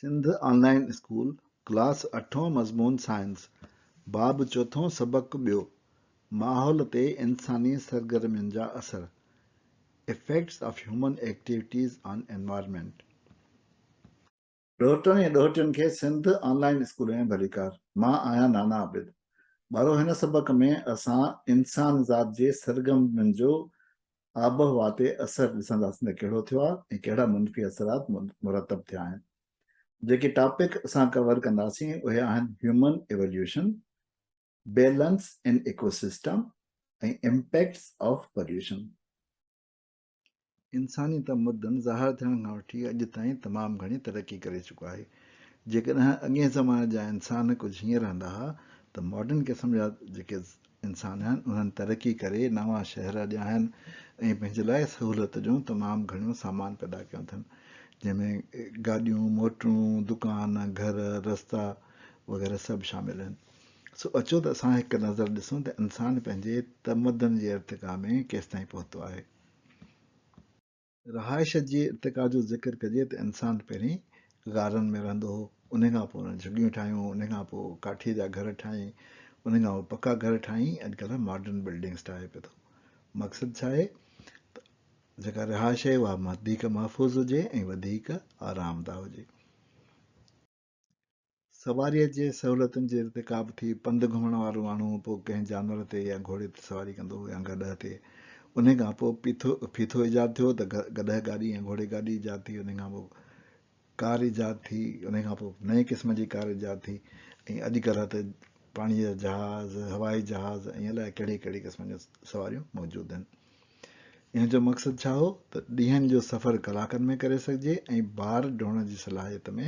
سنڌ آن line school, class اٺون مضمون science, باب چوٿون سبق ٻيو، ماحول تي انساني سرگرمين جا اثر، Effects of Human Activities on Environment. ڏوهٽن ۽ ڏوهٽين کي سنڌ آن لائين اسڪول ۾ ڀليڪار. مان آهيان نانا عابد. ٻارو هن سبق ۾ اسان انسان ذات جي سرگرمين جو آبهوا تي اثر ڏسنداسين ته ڪهڙو ٿيو آهي ۽ ڪهڙا منفي اثرات مرتب ٿيا آهن. جيڪي ٽاپڪ اسان ڪور ڪنداسين اهي آهن human evolution, balance in ecosystem ۽ impacts of pollution. انساني تمدن ظاهر ٿيڻ کان وٺي اڄ تائين تمام گهڻي ترقي ڪري چڪو آهي. جيڪڏهن اڳئين زماني جا انسان ڪجهه هيئن رهندا ها ته ماڊرن قسم جا جيڪي انسان آهن انهن ترقي ڪري نوان شهر اڏيا آهن ۽ پنهنجي لاء سهولت جون تمام گهڻيون سامان پيدا ڪيو اٿن جنهن ۾ گاڏيون، موٽرون، دڪان، گهر، رستا وغيره سڀ شامل آهن. سو اچو ته اسان هڪ نظر ڏسون ته انسان پنهنجي تمدن جي ارتقا ۾ ڪيستائين پهتو آهي. رهائش جي ارتقا جو ذڪر ڪجي ته انسان پهرين غارن ۾ رهندو هو، انهي کان پوء انهن جهڳيون ٺاهيون، انهي کان پوء ڪاٺيء جا گهر ٺاهيائين، انهي کان پوء پڪا گهر ٺاهي اڄڪلهه ماڊرن بلڊنگس ٺاهي پيو ٿو. مقصد ڇا آهي ته جيڪا رهائش آهي اها وڌيڪ محفوظ هجي ۽ وڌيڪ آرامده هجي. سواريء جي سهولتن جي ارتقا به ٿي. پنڌ گهمڻ وارو ماڻهو پوء ڪنهن جانور تي يا گهوڙي تي سواري ڪندو هو يا گڏهه تي. انهيء کان پوء پيٿو، ڦيٿو ايجاد ٿيو ته گڏهه گاڏي يا گهوڙي گاڏي ايجاد ٿي. انهيء کان پوء ڪار ايجاد ٿي. انهيء کان پوء نئين قسم جي ڪار ايجاد ٿي ۽ اڄڪلهه ته پاڻيء جا جهاز، هوائي جهاز ۽ الائي ڪهڙي ڪهڙي قسم جون سواريون موجود آهن. ان جو مقصد ڇا هو ته ڏينهن جو سفر ڪلاڪن ۾ ڪري سگهجي ۽ بار ڍوئڻ جي صلاحيت ۾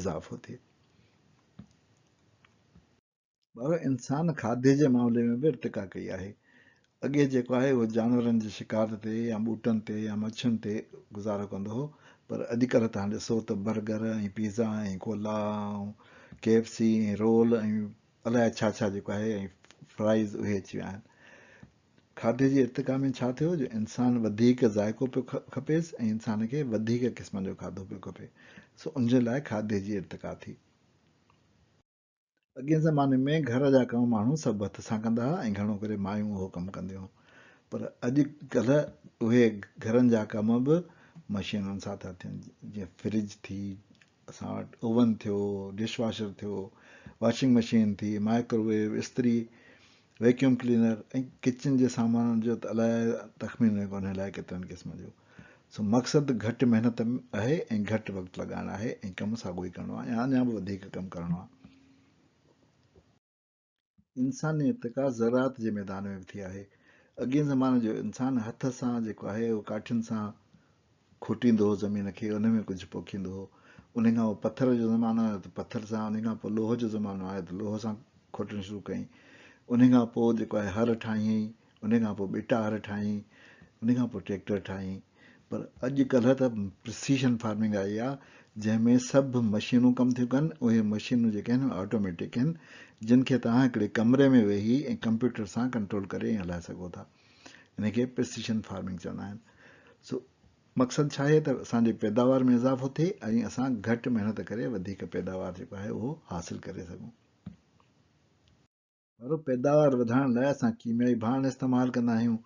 اضافو ٿئي. ٻارو انسان کاڌي جي معاملي ۾ به ارتقا ڪئي آهي. اڳي جيڪو آهي اهو جانورن جي شڪار تي يا ٻوٽن تي يا مڇين تي گذارو ڪندو هو پر اڄڪلهه توهان ڏسو ته burger ۽ pizza ۽ cola ۽ K F C ۽ roll ۽ الائي ڇا ڇا جيڪو آهي ۽ فرائيز اهي اچي ويا آهن. کاڌي جي ارتقا ۾ ڇا ٿيو جو انسان وڌيڪ ذائقو پيو کپيس ۽ انسان کي وڌيڪ قسمن جو کاڌو پيو کپي سو ان جي لاء کاڌي جي ارتقا ٿي. اڳئين زماني ۾ گهر جا ڪم ماڻهو سڀ هٿ سان ڪندا ها ۽ گهڻو ڪري مايون اهو ڪم ڪنديون هيون پر اڄ ڪلهه اهي گهرن جا ڪم به مشينن سان ٿا ٿين جيئن فرج ٿي اسان وٽ اوون ٿيو، ڊش واشر ٿيو، واشنگ مشين ٿي، مائڪروويو، استري، ويڪيوم ڪلينر ۽ ڪچن جي سامانن جو ته الائي تخمينو ئي ڪونهي الائي ڪيترن قسمن جو. سو مقصد گهٽ محنت آهي ۽ گهٽ وقت لڳائڻ آهي ۽ ڪم ساڳيو ئي ڪرڻو آهي يا اڃا به وڌيڪ ڪم ڪرڻو آهي. انساني ارتقا زراعت جي ميدان ۾ به ٿي آهي. اڳئين زماني جو انسان هٿ سان جيڪو آهي اهو ڪاٺين سان کوٽيندو هو زمين کي ان ۾ ڪجهه پوکيندو هو. ان کان پوء پٿر جو زمانو آيو ته پٿر سان، ان کان پوء لوهه جو زمانو آيو ته لوهه سان کوٽڻ شروع ڪيائين. ان کان پوء جيڪو آهي هر ٺاهيائين، ان کان پوء ٻيٽا هر ٺاهيائين، ان کان پوء ٽريڪٽر ٺاهيائين. پر اڄ ڪلهه ته پرسيشن فارمنگ آئي آهي جنهن ۾ سڀ مشينون ڪم ٿيون ڪن اهي مشينون جيڪي آهن آٽوميٽڪ آهن جن کي توهان هڪڙي ڪمري ۾ ويهي ۽ ڪمپيوٽر سان ڪنٽرول ڪري ۽ هلائي سگهو ٿا ان کي پرسيشن فارمنگ چوندا آهن سو مقصد ڇا آهي ته اسان جي پيداوار ۾ اضافو ٿئي ۽ اسان گهٽ محنت ڪري وڌيڪ پيداوار جيڪو آهي اهو حاصل ڪري سگهون. وارو پيداوار وڌائڻ لاء اسان ڪيميائي ڀاڻ استعمال ڪندا آهيون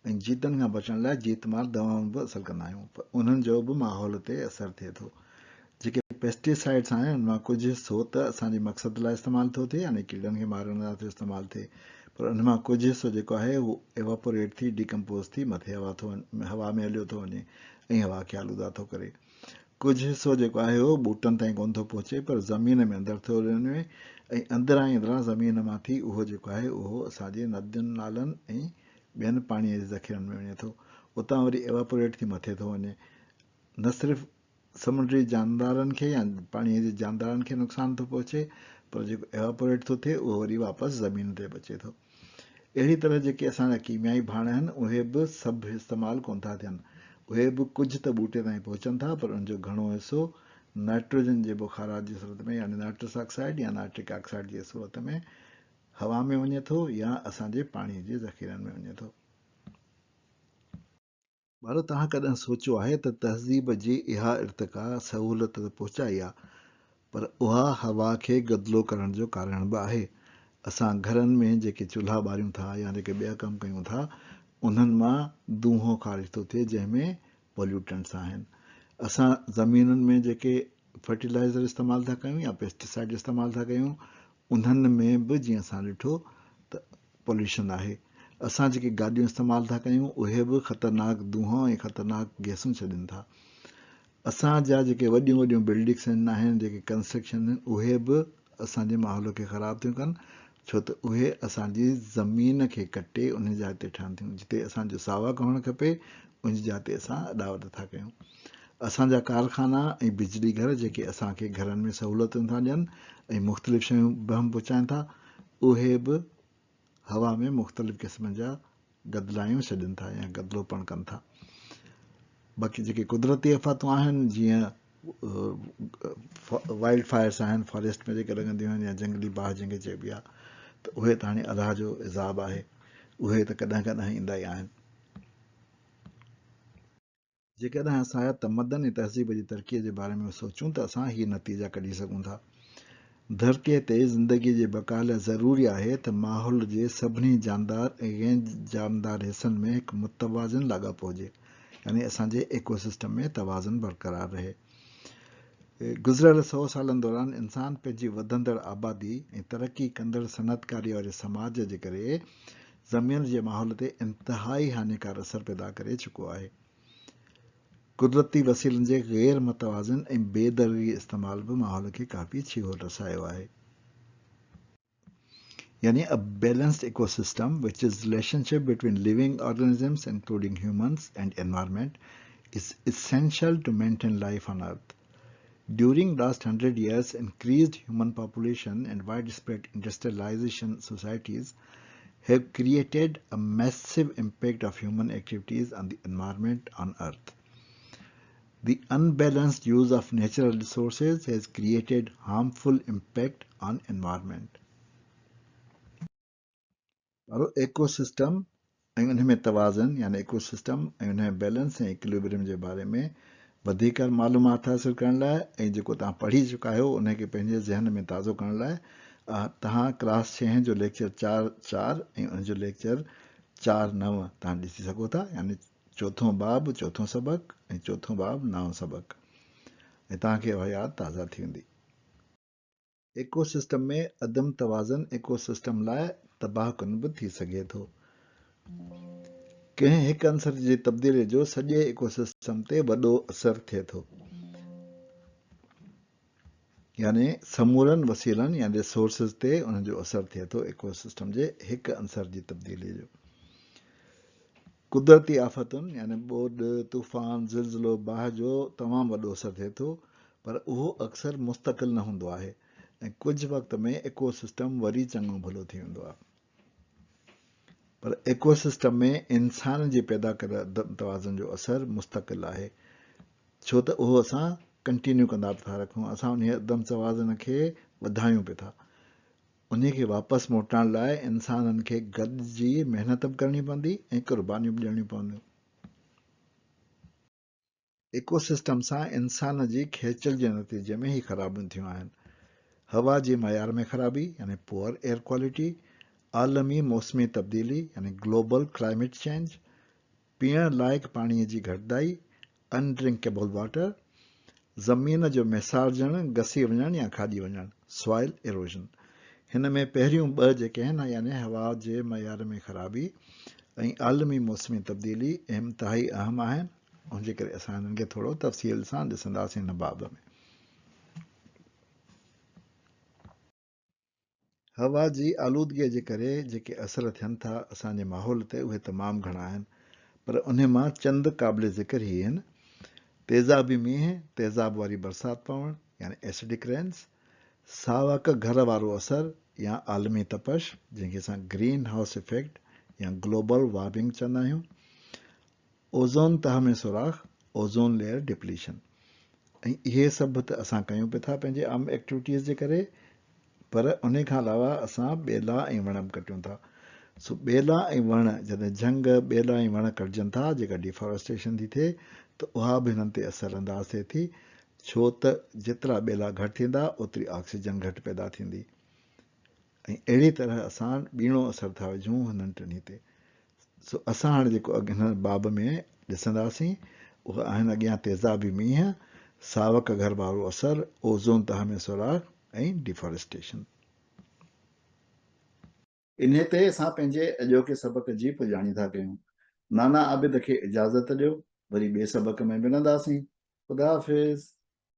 ۽ جيتن کان بچڻ لاء جيت مار دوائون به اصل ڪندا آهيون پر انهن جو به ماحول تي اثر ٿئي ٿو. جيڪي پيسٽيسائيڊس آهن انهن مان ڪجهه حصو ته اسان جي مقصد لاء استعمال ٿو ٿئي يعني ڪيڙن کي مارڻ لاء ٿو استعمال ٿئي پر انهن مان ڪجهه حصو جيڪو آهي اهو ايواپوريٽ ٿي ڊيڪمپوز ٿي مٿي هوا ٿو هوا ۾ هليو ٿو وڃي ۽ هوا کي آلوده ٿو ڪري. ڪجهه حصو جيڪو آهي اهو ٻوٽن تائين ڪونه ٿو پهچي پر زمين ۾ اندر ٿو هليو وڃي ۽ اندران ئي اندران زمين مان ٿي اهو جيڪو آهي اهو اسان جي ندين نالن ۽ ٻين پاڻي جي ذخيرن ۾ وڃي ٿو اتان وري ايواپوريٽ ٿي مٿي ٿو وڃي نه صرف سمنڊي جاندارن کي يا پاڻي جي جاندارن کي نقصان ٿو پهچي پر جيڪو ايواپوريٽ ٿو ٿئي اهو وري واپس زمين تي به اچي ٿو. اهڙي طرح جيڪي اسان جا ڪيميائي ڀاڻ آهن اهي به سڀ استعمال ڪونه ٿا ٿين. اهي به ڪجهه ته ٻوٽي تائين پهچن ٿا پر ان جو گهڻو حصو نائٽروجن جي بخارات جي صورت ۾ يعني نائٽرس آڪسائيڊ يا نائٽرڪ آڪسائيڊ جي صورت ۾ هوا ۾ وڃي ٿو يا اسان جي پاڻي جي ذخيرن ۾ وڃي ٿو. ٻارو توهان ڪڏهن سوچيو آهي ته تهذيب جي اها ارتقا سهولت ته پهچائي آ. پر اها هوا کي گدلو ڪرڻ جو ڪارڻ به آهي. اسان گهرن ۾ جيڪي چولها ٻاريون ٿا يا جيڪي ٻيا ڪم ڪيون ٿا انهن مان دونهون خارج ٿو ٿئي جنهن ۾ پوليوٽنٽس آهن. اسان زمينن ۾ جيڪي فرٽيلائزر استعمال ٿا ڪيون يا پيسٽيسائيڊ استعمال ٿا ڪيون انهن ۾ به جيئن اسان ڏٺو ته پوليوشن آهي. اسان جيڪي گاڏيون استعمال ٿا ڪيون اهي به خطرناڪ دونهون ۽ خطرناڪ گئسون ڇڏين ٿا. اسان جا جيڪي وڏيون وڏيون بلڊنگس آهن جيڪي ڪنسٽرڪشن آهن اهي به اسان جي ماحول کي خراب ٿيون ڪن ڇو ته اهي اسان جي زمين کي ڪٽي ان جاء تي ٺهن ٿيون جتي اسان جو ساوڪ هئڻ کپي ان جي جاء تي اسان اڏاوت ٿا ڪيون اسان جا ڪارخانا ۽ بجلي گهر جيڪي اسان کي گهرن ۾ سهولتون ٿا ڏين ۽ مختلف شيون بهم پهچائن ٿا اهي به هوا ۾ مختلف قسمن جا گدلايون ڇڏين ٿا يا گدلو پڻ ڪن ٿا. باقي جيڪي قدرتي آفتون آهن جيئن وائلڊ فائرس آهن فاريسٽ ۾ جيڪي لڳنديون آهن يا جنگلي باهه جنهن کي چئبي آهي ته اهي ته هاڻي الله جو عذاب آهي اهي ته ڪڏهن ڪڏهن ايندا ئي آهن. جيڪڏهن اسان تمدن ۽ تهذيب جي ترقيء جي باري ۾ سوچون ته اسان هي نتيجا ڪڍي سگهون ٿا. ڌرتيء تي زندگيء جي بقا لاء ضروري آهي ته ماحول جي سڀني جاندار ۽ غير جاندار حصن ۾ هڪ متوازن لاڳاپو هجي، يعني اسان جي ايڪو سسٽم ۾ توازن برقرار رهي. گذريل سئو سالن دوران انسان پنهنجي وڌندڙ آبادي ۽ ترقي ڪندڙ صنعتڪاريء واري سماج جي ڪري زمين جي ماحول تي انتهائي هاڃيڪار اثر پيدا ڪري چڪو آهي. قدرتي وسيلن جي غير متوازن ۽ بي درغي استعمال به ماحول کي ڪافي ڇيهو رسايو آهي. يعني a balanced ecosystem which is relationship between living organisms including humans and environment is essential to maintain life on earth. During last 100 years increased human population and widespread industrialization societies have created a massive impact of human activities on the environment on earth. The unbalanced use of natural resources has created harmful impact on environment. وارو ايڪو system ۽ ان ۾ توازن يعني ايڪو system ۽ ان ۾ balance ۽ ايڪليبريم جي باري ۾ وڌيڪ معلومات حاصل ڪرڻ لاء ۽ جيڪو توهان پڙهي چڪا آهيو ان کي پنهنجي ذهن ۾ تازو ڪرڻ لاء توهان ڪلاس ڇهين جو ليڪچر چار چار ۽ ان جو ليڪچر چار نو توهان ڏسي سگهو ٿا يعني چوٿون باب چوٿون سبق ۽ چوٿون باب نائون سبق ۽ توهان کي اها ياد تازه ٿي ويندي. ايڪو سسٽم ۾ عدم توازن ايڪو سسٽم لاء تباهه ڪن به ٿي سگهي ٿو. ڪنهن هڪ عنصر جي تبديلي جو سڄي ايڪو سسٽم تي وڏو اثر ٿئي ٿو. يعني سمورن وسيلن يا ريسورسز تي ان جو اثر ٿئي ٿو ايڪو سسٽم جي هڪ عنصر جي تبديلي جو. قدرتي آفتن يعني ٻوڏ، طوفان، زلزلو، باهه جو تمام وڏو اثر ٿئي ٿو پر اهو اڪثر مستقل نه هوندو آهي ۽ ڪجهه وقت ۾ ايڪو سسٽم وري چڱو ڀلو ٿي ويندو آهي. پر ايڪو سسٽم ۾ انسان جي پيدا ڪيل عدم توازن جو اثر مستقل آهي ڇو ته اهو اسان ڪنٽينيو ڪندا به ٿا رکون اسان انهي عدم توازن کي وڌايون به ٿا. انهي کي واپس موٽائڻ لاء انسانن کي گڏجي محنت به ڪرڻي پوندي ۽ قربانيون به ڏيڻيون پونديون. ايڪو سسٽم سان انسان جي کيچل جي نتيجي ۾ هي خرابيون ٿيون آهن. هوا جي معيار ۾ خرابي يعني Poor Air Quality، عالمي موسمي تبديلي يعني Global Climate Change، پيئڻ لائق پاڻي جي گهٽتائي Undrinkable Water، زمين جو ميسارجڻ، گسي وڃڻ يا کاڄي وڃڻ Soil Erosion. هن ۾ پهريون ٻه جيڪي آهن يعني هوا جي معيار ۾ خرابي ۽ عالمي موسمي تبديلي انتهائي اهم آهن. ان جي ڪري اسان انهن کي ٿورو تفصيل سان ڏسنداسين هن باب ۾. هوا جي آلودگيء جي ڪري جيڪي اثر ٿين ٿا اسان جي ماحول تي اهي تمام گهڻا آهن پر انهي مان چند قابل ذڪر هي آهن، تيزابي مينهن، تيزاب واري برسات پوڻ يعني Acidic Rains، ساوڪ گهر وارو اثر يا عالمي تپش جنهن کي اسان گرين هائوس افيڪٽ يا گلوبل وارمنگ چوندا آهيون، اوزون تهه ۾ سوراخ، Ozone Layer Depletion، ۽ اهي سڀ ته اسان ڪيون پئي ٿا پنهنجي عام ايڪٽيوٽيز جي ڪري پر انهي کان علاوه اسان ٻيلا ۽ وڻ به ڪٽيون ٿا سو ٻيلا ۽ وڻ جڏهن جهنگ، ٻيلا ۽ وڻ ڪٽجن ٿا جيڪا ڊيفارسٽيشن ٿي ٿئي ته اها به هنن تي اثر انداز ٿئي ٿي. ڇو ته جيترا ٻيلا گهٽ ٿيندا اوتري آڪسيجن گهٽ پيدا ٿيندي ۽ اهڙي طرح اسان ٻيڻو اثر ٿا وجهون هنن ٽنهي تي. سو اسان هاڻي جيڪو اڳ هن باب ۾ ڏسنداسين اهي آهن اڳيان تيزابي مينهن، ساوڪ گهر وارو اثر، اوزون تهه ۾ سوراخ ۽ ڊيفاريسٽيشن. انهيء تي اسان پنهنجي اڄوڪي سبق جي پڄاڻي ٿا ڪيون. نانا عابد کي اجازت ڏيو، وري ٻئي سبق ۾ ملنداسين. خدا حافظ.